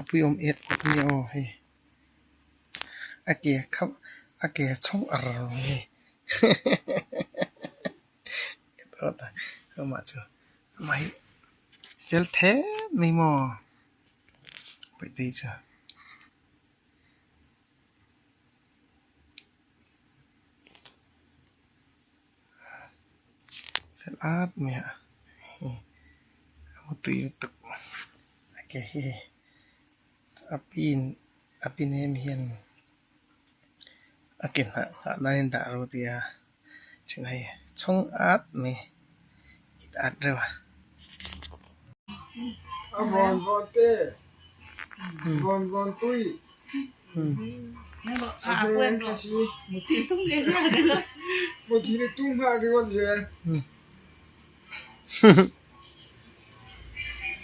pui awm et awt ania aw hei a ke kha a ke chhawng ar mai hei et awt a amah chu amah hi fel thet mai maw Bawihtei chu. Fel at mai a hei a mu tui lutuk a ke hi a pin a pin em hian a ke hnah nghah nan a dah ro tia then hei chhawng at mai it at reuh a. A vawn vawn te vawn vawn pui a hmel kha si muthi le tum hlah ringawt zel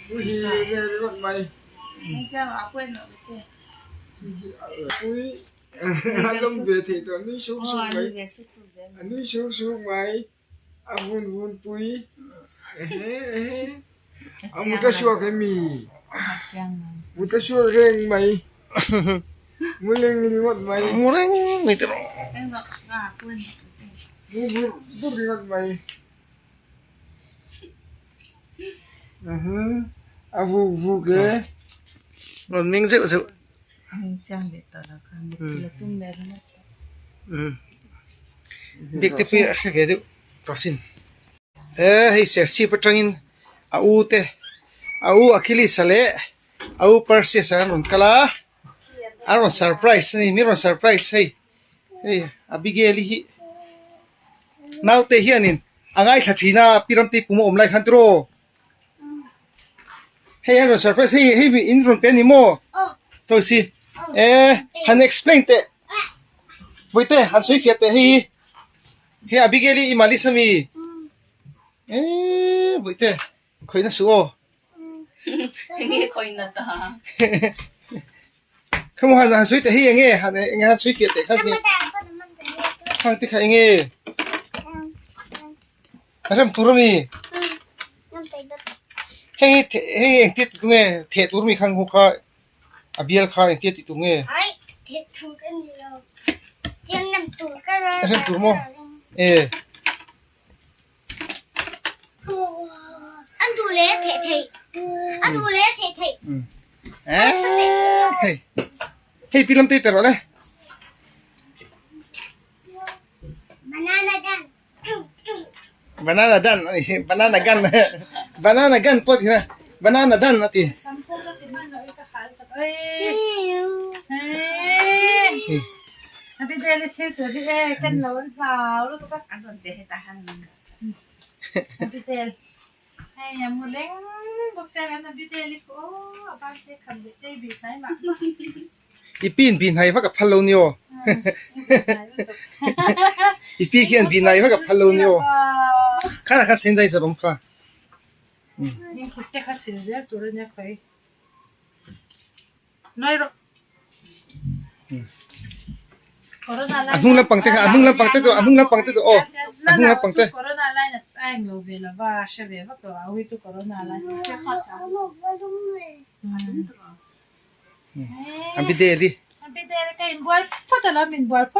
muhi reng ringawt mai pui a lawm ve theih tawh nui suk suk mai a nui suk suk mai. A vun vun pui a mut a suak em mi mut a suak reng mai mu leng ringawt mai mu reng mai tawh mu bur bur ringawt mai a vuk vuk e rawn meng zeuh zeuh Bik te pawh hi a hre ve deuh tawh asin he hei serchhip atangin a u te a u Achilles-a leh a u Perseus-a an rawn kal a an rawn surprise a ni min rawn surprise hei hei Abigail-i hi naute hianin a ngaithla thin a pi ramte pum a awm lai khan tiraw hei an rawn surprise hei hei in rawn pe a ni maw tawisi eh han explain teh. Vawiite han sawi fiah teh hei hi hei Abigail i malis ami eee vawiite khawihna suh aw khamo han han sawi teh hei enge han enge han sawi fiah teh kha khang te kha enge a rem tur ami hei hei engtia ti tunge theh tur mi khang ho kha. A bial kha engtia tih tur nge? A hrem tur maw? E. Hei. Hei pi lam te pe rawh le. Banana dan a ni banana gun banana gun pawh ti na banana dan a ti. I pin bi hnai vak a phal lo ni aw I pi khian bi hnai vak a phal lo ni aw khanah khan sanitizer a awm kha. A hnung lampang te kha a hnung lampang te chu a hnung lampang te chu aw a hnung lampang te. Abideli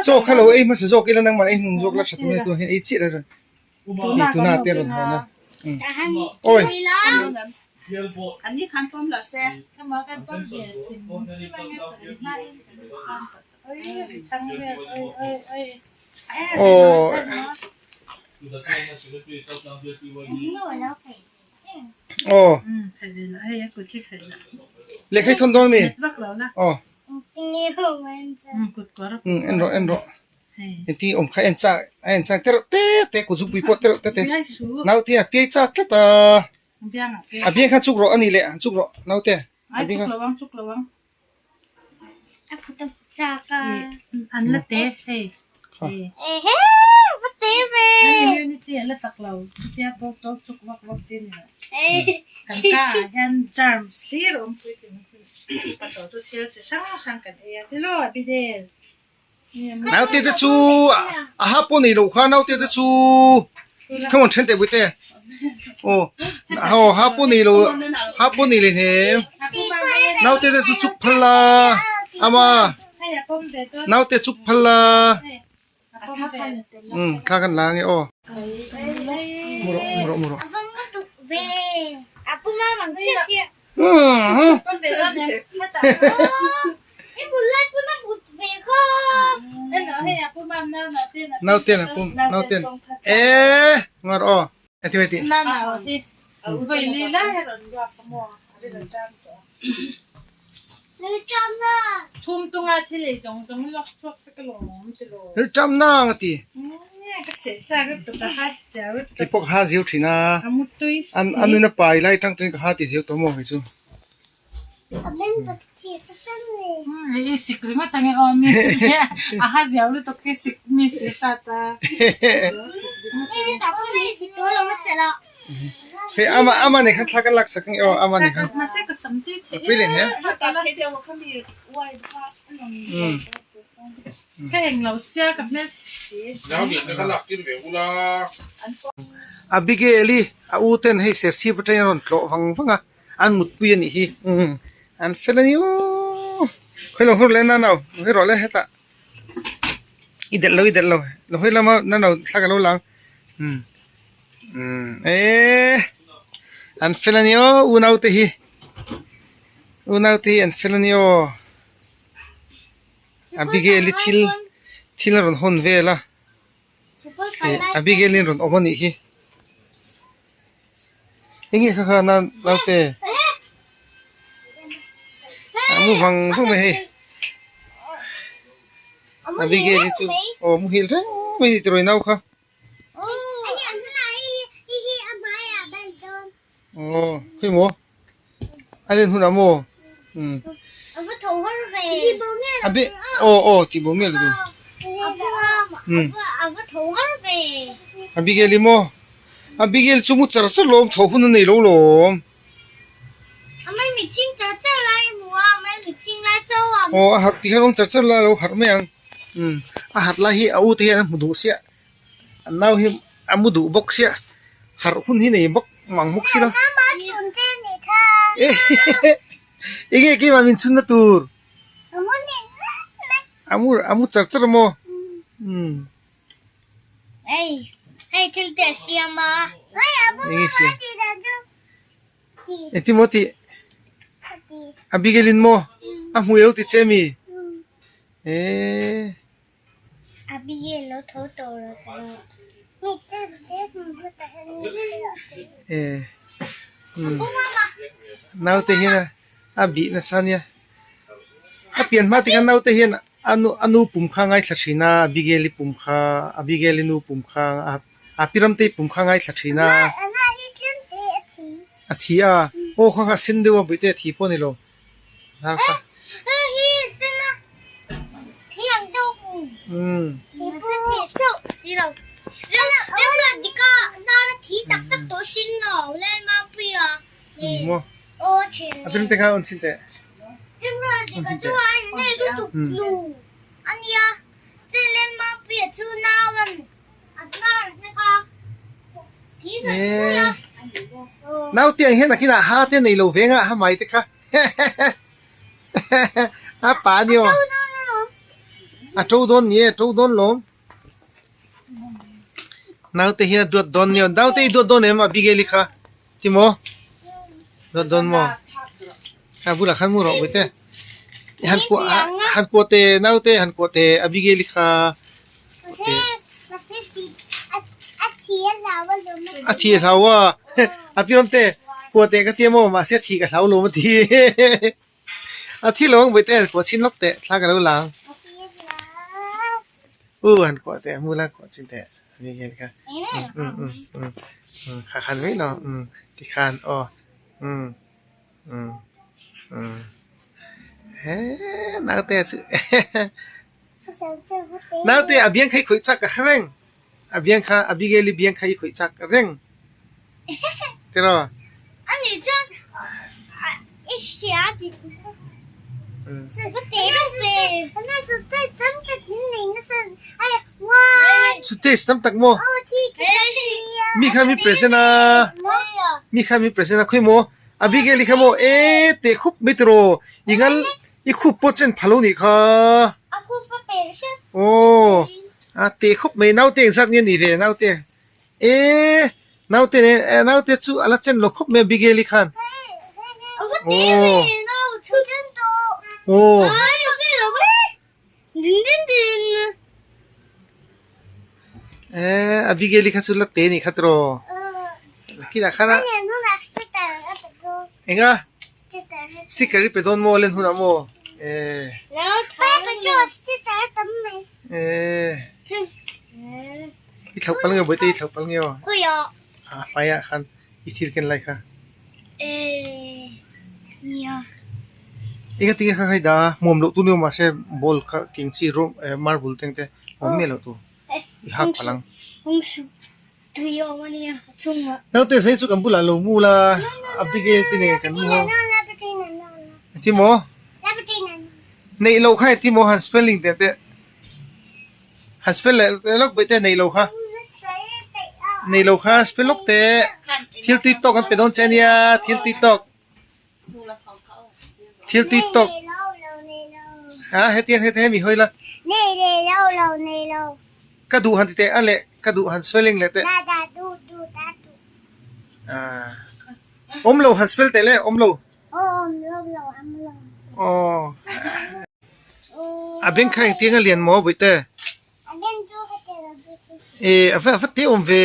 chaw kha lo ei hmasa zawk ila nangmah ei hnung zawk la tha tur nge tunah hian ei chiah la hei tuna te a rawn hawn a awi. Aw. Aw. Lehkha i thawn dawn ami? Aw. En rawh en rawh. Engtin awm kha en chak a en chak tereuh te te kut zukpui pawh tereuh te te. Naute a piai chak tlat a. A biang kha chuk rawh a nih leh chuk rawh naute. A biang kha. Naute te chu a ha pawh nei loh kha naute te chu come on then teh pui te aw ha pawh nei lo ha pawh nei leh hnem. Naute te chu chuk phal la ama naute chuk phal la um thla kan la ange aw mu rawh mu rawh mu rawh Naute na pum naute e ngar aw ati wai ti Rilṭam na nga ti. Kei pawh ka ha ziau ṭhin a, an a nun a pai lai ṭang tuin ka ha ti ziau tawh maw kei chu. Hei ama ama nen khan thla kan lak sak ang e aw ama nen khan. A pui leh hle. Abigail-i a u ten hei Serchhip atangin a rawn tlawh vang vang a, an mutpui a nih hi an fel a ni aw khawi lo hur leh nano lo hawi rawh le hetah i delh lo i delh lo lo hawi lama nano thla ka lo lang umm eee an fel a ni aw unau te hi unau te hi an fel a ni aw. Abigail-i thil thil a rawn hawn vel a ih Abigail-i an rawn awm a nih hi eng nge kha kha na naute a mu vang vang mai hei Abigail-i chu aw muhil reng mai a ni tiraw i nau kha. Aw khawi maw a len hunah maw umm a be aw aw tih bo miah lo tu umm Abigail i maw Abigail chu mu char char lawm tho hun a nei lo lawm. Aw a harh tih khan awm char char la a lo harh mai ang umm a harh lai hi a u te hian an hmu duh siah. An nau hi a mu duh bawk sia harh hun hi nei bawk mang bawk si lo enge keimah min chhunna tur a mu a mu char char maw umm enge siam engtin maw tih Abigail in maw a hmui lo ti che mi eee. Naute hian a bih nasa ania a pian hma tikhan naute hian a nu pum kha a ngaithla thin a Abigail-i pum kha Abigail-i nu pum kha a pi ramtei pum kha a ngaithla thin a a thi a aw kha kha a sen deuh a bawihte a thi pawh a ni lo. Naute ang hian nakinah ha te nei lo veng a ha mai te kha. A pa a ni aw. A to dawn ni e, a to dawn lawm. Naute hian a duat dawn ni aw. Naute i duat dawn em Abigail-i kha? Ti maw? Duat dawn maw? A bulah khan mu rawh pui te. Han kuah han kuah te naute han kuah te Abigail-i kha. A thi a hlau a, a pi rawm te kua teh ka ti a maw mahse a thi ka hlau lo a ti a thi lo ang vawi te han kuah chhin lawk teh thla ka lo la ang u han kuah teh a hmu la kuah chhin teh a mi hian kha um um um um kha khan mai lo um tikhan aw um um um he naute chu Naute a biang kha i khawih chak ka reng. A biang kha Abigail i biang kha i khawih chak ka reng. Tiraw? Ani chuan i hria tih Suitcase tam tak maw? Mi kha mi present a. Mi kha mi present a khawi maw? Abigail i kha maw e te khup mai tiraw i ngal i khup pawh chen phalo nih kha. A khup a pelh hrep. Aw a te khup mai naute engzat nge ni ve naute e naute nen naute chu a la chen lo khawp mai Abigail i khan. A va te ve nau chu chen tawh. Aw. Ai a ve lo e. Din din din. Eh Abigail i kha chu la te nih kha tiraw. Kinah khan a. Enga? Sticker i pe dawn maw len hunah maw? Eh. Eh. I thlauh pal nge bawihte i thlauh pal nge aw. A hmaiah khan i thil ken lai kha. Enga tinge kha khai da hmuam loh tu ni awm mahse ball kha keng chi rawng marble te ang te awm miah loh tur i hak palh ang. Naute zai chu kan bulah lo mu la Abigail te nen kan mu ho engtin maw neih loh kha engtin maw han spelling teh teh han spell leh lawk bawih te neih loh kha neih loh kha spell lawk teh thil tui tawk an pe dawn che ania thil tui tawk thil tui tawk a hetiang heti hemi hawi la ka duh han ti teh a leh ka duh han spelling leh teh ah awm lo han spell teh le awm lo aw a beng kha engtiang a lian maw bawihte e a va te awm ve.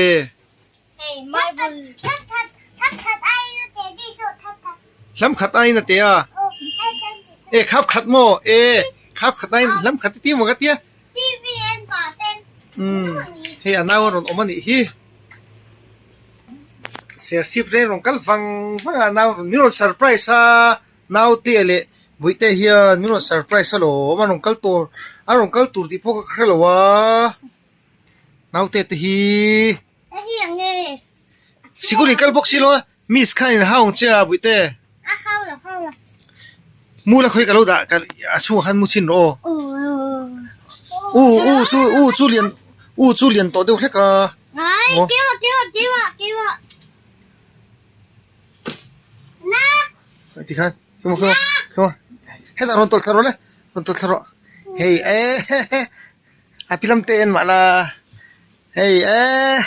Hlam khat aiin a ti a, e khap khat maw e khap khat aiin hlam khat i ti maw ka tia umm hei a nau a rawn awm a nih hi serchhip reng rawn kal vang vang a nau min rawn surprise a naute leh Bawihte hian min rawn surprise alawm a rawn kal tur a rawn kal tur tih pawh ka hre lo a. Naute te hi sikul in kal bawk si lo a miss khan in hau ang che a Bawihte mu la khawi ka lo dah a chhungah khan mu chhin rawh aw u u chu u chu lian u chu lian tawh deuh hlek a tikhan hetah rawn tawlh thla rawh le rawn tawlh thla rawh hei eh. A ti lam te en mah la hei eh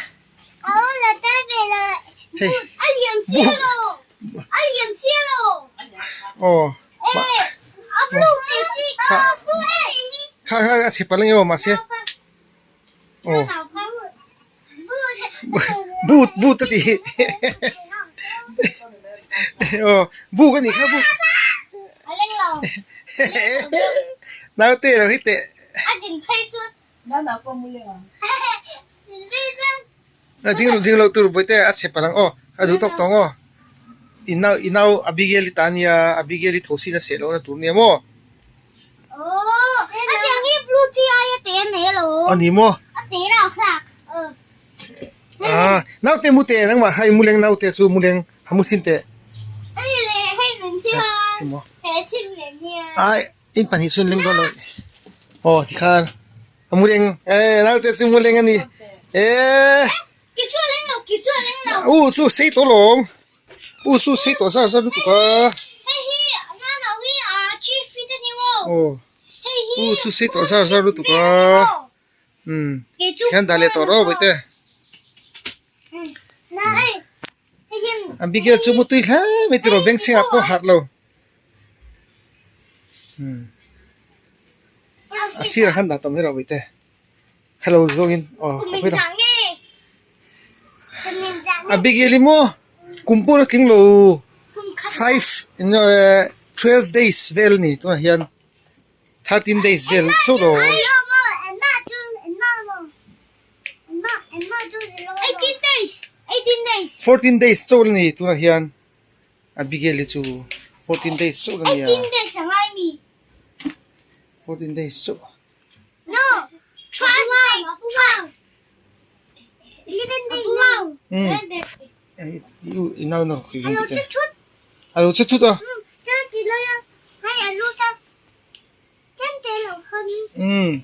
hei aw kha kha a chhe palh ang emaw mahse aw but but a ti aw buk a nih kha buk naute lo hi teh. A ding lo ding lo tur bawihte a chhe palh ang aw a duh tawk tawng aw i nau i nau Abigail i ta ania Abigail i tho sin a seh lohna tur nia maw. A ni maw ah naute mu teh nangmah kha i mu leng naute chu mu leng ha mu sin teh. Ai. In pahnih chu an leng dawn lo aw tikhan a mu leng eh naute chu mu leng a ni eh u chu sei tawh lawm u chu sei tawh zar zar lutuk a aw u chu sei tawh zar zar lutuk a umm hian dah leh tawh rawh bawihte Abigail chu mutui hle mai tiraw bengchhengah pawh harh lo. A sirah khan dah tam hi rawh bawihte kha lo zawngin aw a pawi lo Abigail i maw kum pawh la tling lo five 12 days vel a ni tunah hian 13 days vel chauh lo. 14 days chauh la ni tunah hian. Abigail hi chu 14 days chauh la nia. 18 days a ngai mi. 14 days chauh. No. 12 11 days. Hmm. I nau nau khi vin te. Alo che thut a. Hmm.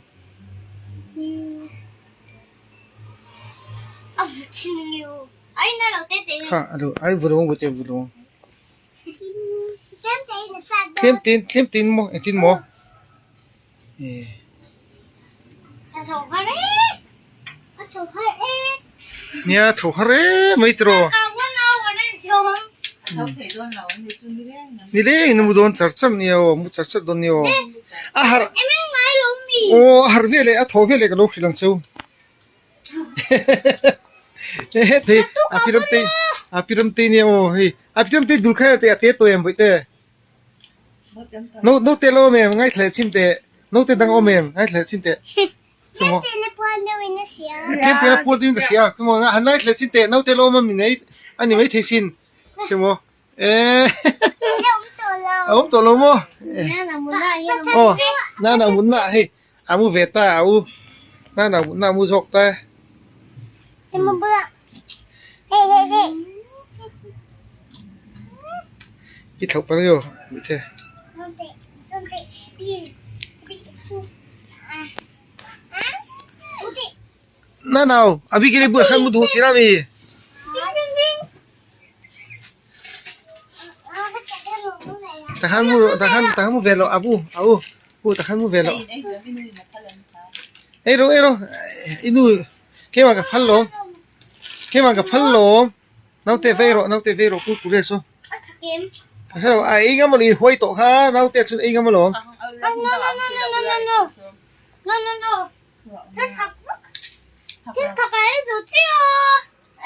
Kha alo ai vurung bute vurung. Tlem tin tlem tin maw engtin maw eh. Nia tho har em mai tiraw. Ni leng in a mu dawn char char nia aw a mu char char dawn nia aw a harh aw a harh veleh a thaw veleh ka lo hrilh ang cheu. Hei a pi ramtei a pi ramtei nia aw hei a pi ramtei dul kha te a te tawh em bawihte no note la awm em ngaithla leh chin teh note dang awm em ngaithla leh chin teh tlem te la puar deuhin ka hria khawmaw han ngaithla leh chin teh note la awm a mi nei a ni maithei sin khawmaw eh a awm tawh lo maw aw nana munna hei A mu ve ta a u. Nana mutna a mu zawk ta e. I thlauh palh nge aw Mite. Nana aw a bik in i bulah khan mu duh tih na mi. Takhan mu takhan takhan mu ve loh a u a u u takhan mu ve loh ei rawh ei rawh i nu keimah ka phal lawm keimah ka phal lawm naute vei rawh naute vei rawh kurkure saw ka hre lo a ei ngam alawm i huai tawh kha naute chuan ei ngam alawm.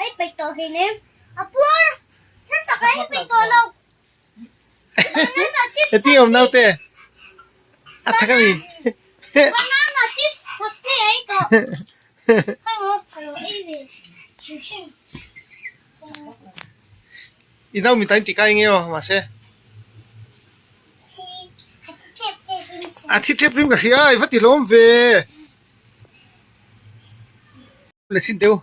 Ei peih tawh hlei nem. A puar thil tak ei peih tawh lo. Banana chips. Heti awm naute. A thak a mi. Banana chips thak te ei tawh. Hei maw ka lo ei ve hrim hrim. I nau mi tain ti kai nge aw mahse. A thi tep rim ka hria i va ti hlawm ve. Le sin teu.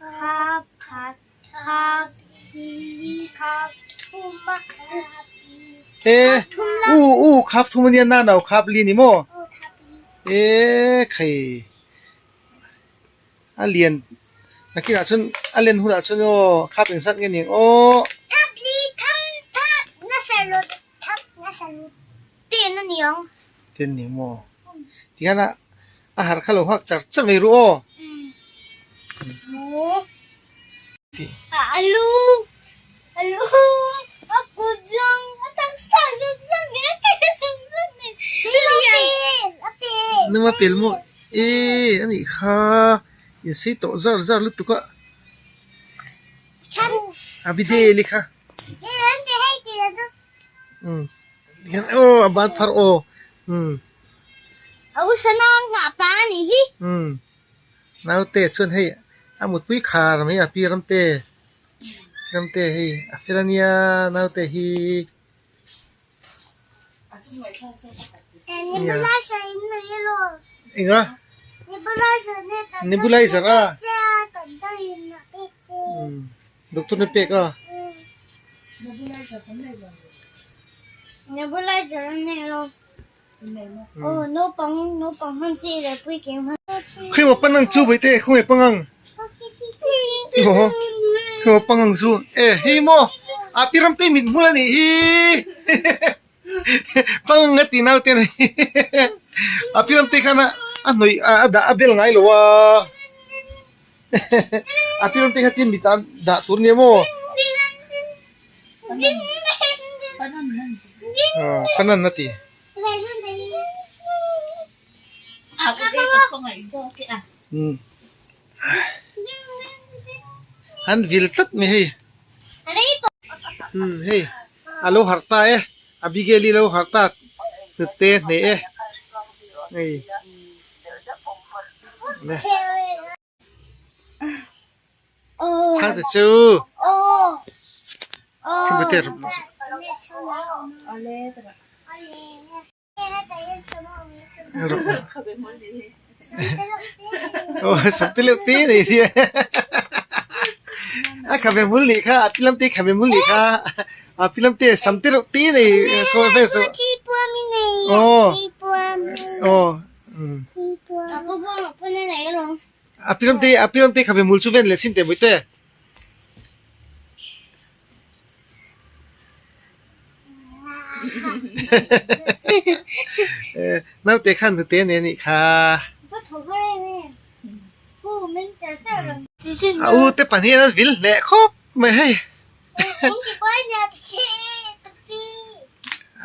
Khap khat khap li khap thum a khap li. E u u khap thum ania na nau khap li ni maw? E khai a lian nakinah chuan a len hunah chuan aw khap engzat nge ni ang aw. Khap li tham thap nasa lut thap nasa lut ten a ni ang. Ten ni maw? Tihian a A harh kha lo nghak char char mai ru aw. Alu alu a kut zawng a taksa zawng zawng nen a ke zawng zawng nen Nung a pel maw e a nih kha in sei tawh zar zar lutuk a a bidel i kha umm aw a ban phar aw umm. A u sana nghah pa a nih hi. Umm naute chuan hei a mutpui khar mai a pi ramte ramte hei a fel a nia naute hi. Enga nebulizer a umm doctor na pek a. Nebulizer a nei lo. Khawimaw pangang chu bawihte khawngaih pangang khawimaw pangang chu e hei maw a pi ramte mit hmul a nih hi pangang a ti nau te a a pi ramte khan a hnawih a dah a bel ngai lo a a pi ramte kha tin mit ah dah tur a nia maw. Panan a ti. An vil tlat mai hei. Hei a lo harh ta e. Abigail i lo harh ta hnute hneh e. Hei. Chhangte chu Samte leuh te nei hi a khabe hmul nih kha a pi lam te khabe hmul nih kha a pi lam te samte reuh te nei sawi vel chu aw aw. A piram te a piram te khabe hmul chu ven leh chin teh bawih te. Naute khan hnute a nei a nih kha. A u te pahnih an vil hleh khawp mai hei.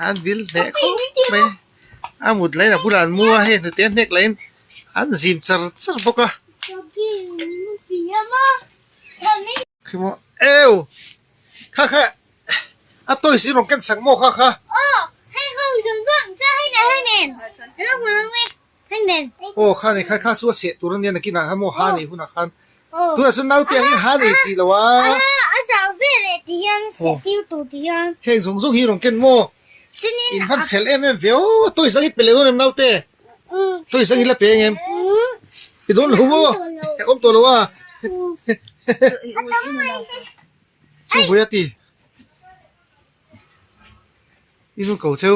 An vil hleh khawp mai. A mut laiin a bulah an mu a, hei hnute a hnek laiin an zim char char bawk a. Khi maw eu kha kha a toys i rawn ken sak maw kha kha. Aw kha ni kha kha chu a seh tur ania nakinah khan maw ha nei hunah khan tunah chuan naute angin ha nei tih lo a. Heng zawng zawng hi i rawn ken maw in van fel em em ve aw toys ang hi pe leh dawn em naute. Toys ang hi la pe ang em? I dawn lo maw? Awm tawh lo a. Chu vawi a ti. I nu ko cheu.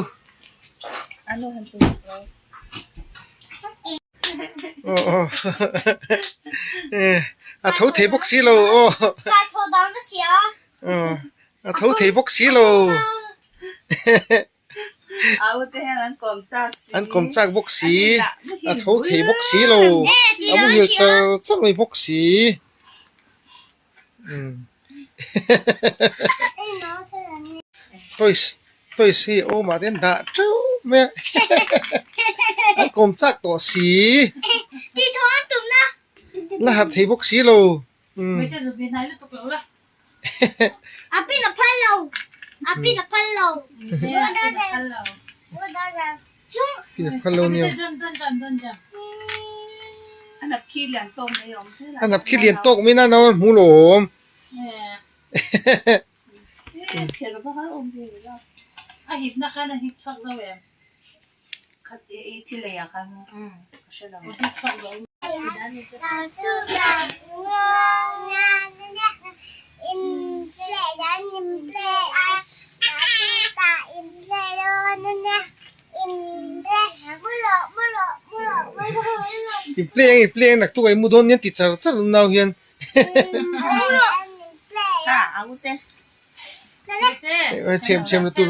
A tho thei bawk si lo aw. A tho thei bawk si lo. An kawm chak bawk si, a tho thei bawk si lo, a muhil char char mai bawk si. Toys toys hi awm ah te an dah teuh mai a, an kawm chak tawh si, la harh thei bawk si lo. A pin a phal lo. A pin a phal lo. Pin a phal lo nia. A nap khi lian tawk mai na nau an hmu lo awm. In play ang in play ang naktuk ah i mu dawn nia ti char char nau hian. Chhem chhem na tur.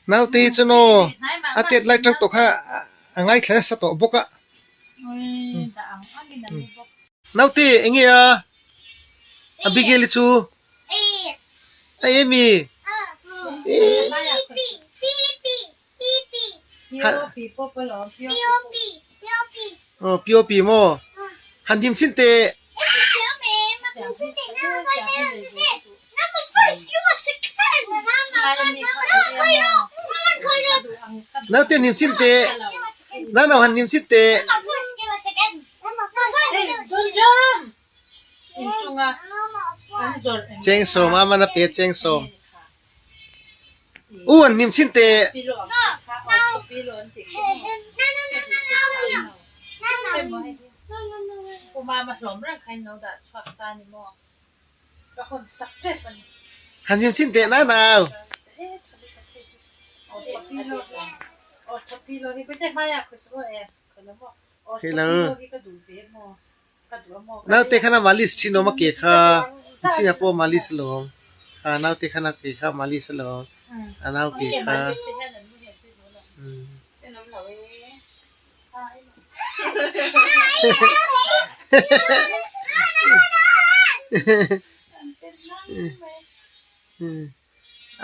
Naute hi chuan aw a tet lai tang tawh kha a ngaithla nasa tawh bawk a. Naute eng nge a Abigail-i chu a emi? Aw POP maw? Han hnim chin teh. Naute hnim chin teh. Nano han hnim chin teh. Cheng sawm a man a pe cheng sawm. U an hnim chin teh. Han hnim chin teh nau nau. Naute khan a malis thin awm a ke kha chinah pawh a malis alawm kha naute khan a ke kha a malis alawm a nau ke kha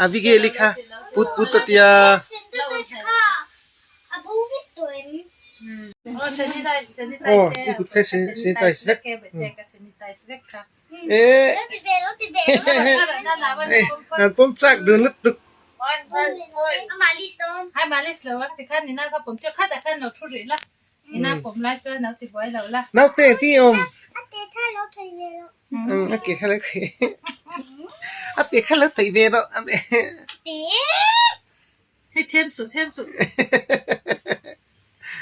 Abigail-i kha put put a tia. Aw i kut kha sanitize vek. Eh an pawm chak dun lutuk. Naute ti awm. A ke kha lo thei a ke kha lo thei ve rawh a ni. Hei chhem suh chhem suh.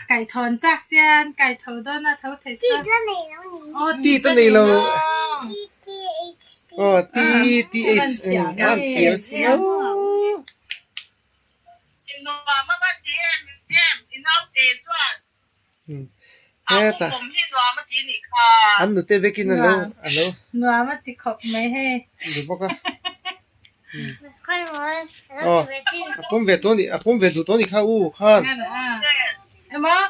Kai thawn chak chian kai tho dawn a tho thei chuan. Ti ta nei lo. Aw T T H an thiam sia. Heta an nute vekin a lo a lo Nuam a ti khawp mai hei. Ni bawk a. Aw a pawm ve tawh a nih a pawm ve duh tawh a nih kha u khan. Emaw.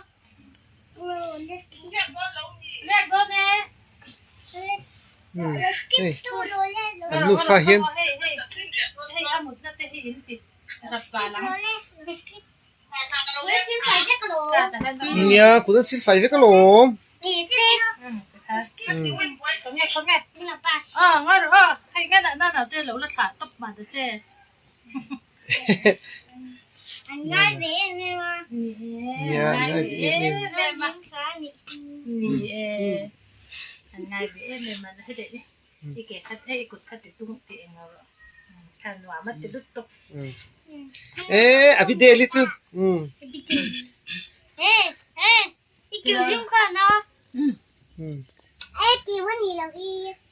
Hei an nufa hian. Nia kut an sil fai vek alawm. Nia an ngai ve em em a. Eee a video li chu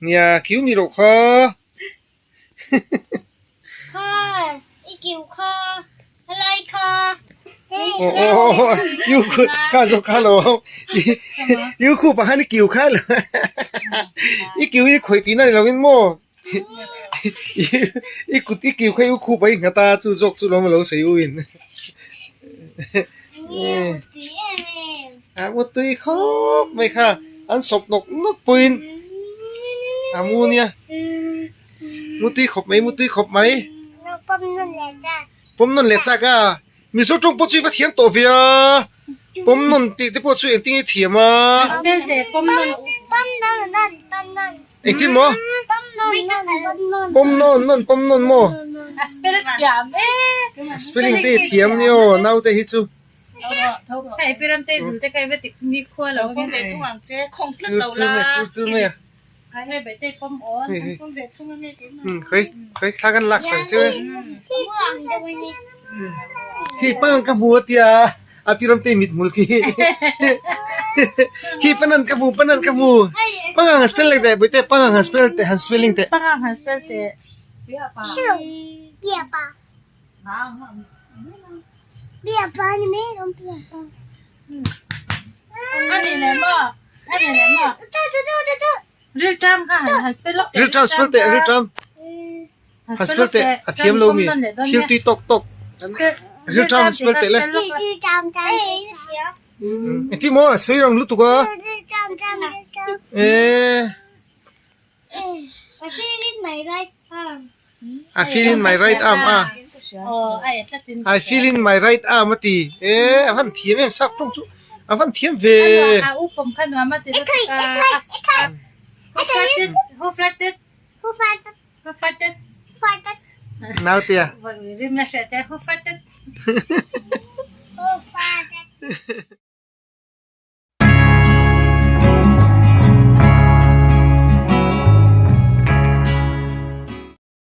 Nia kiu ni loh kha. Kha zawk kha lo i khup ah khan i kiu kha lo i kiu hi khawih tihna ni lovin maw i kut i kiu kha i khup ah i nghat a chu zawk chu lawm a lo sawi u in a mutui khawp mai kha an sawp nawk nawk pawhin a mu nia mutui khawp mai mutui khawp mai pawm nawn leh chak a Mizo tawng pawh chu i va thiam tawh ve a pawm nawn tih te pawh chu engtin nge i thiam a engtin maw pawm nawn nawn pawm nawn maw spelling te i thiam nia aw naute hi chu. Chur chur mai a. Khawi khawi thla kan lak sang chiu e. Khi pangang ka hmu a tia a pi ram te mit hmul khi. Khi panan ka hmu panan ka hmu. Pangang han spell lek teh buite pangang han spell teh han spelling teh. Pangang han spell teh. Rilṭam spell teh rilṭam han spell teh a thiam lo mi thil tui tawk tawk rilṭam han spell teh le engtin maw a sawi rang lutuk a eh. I feel in my right arm a I feel in my right arm a ti e a van thiam em sap tawng chu a van thiam ve naute a.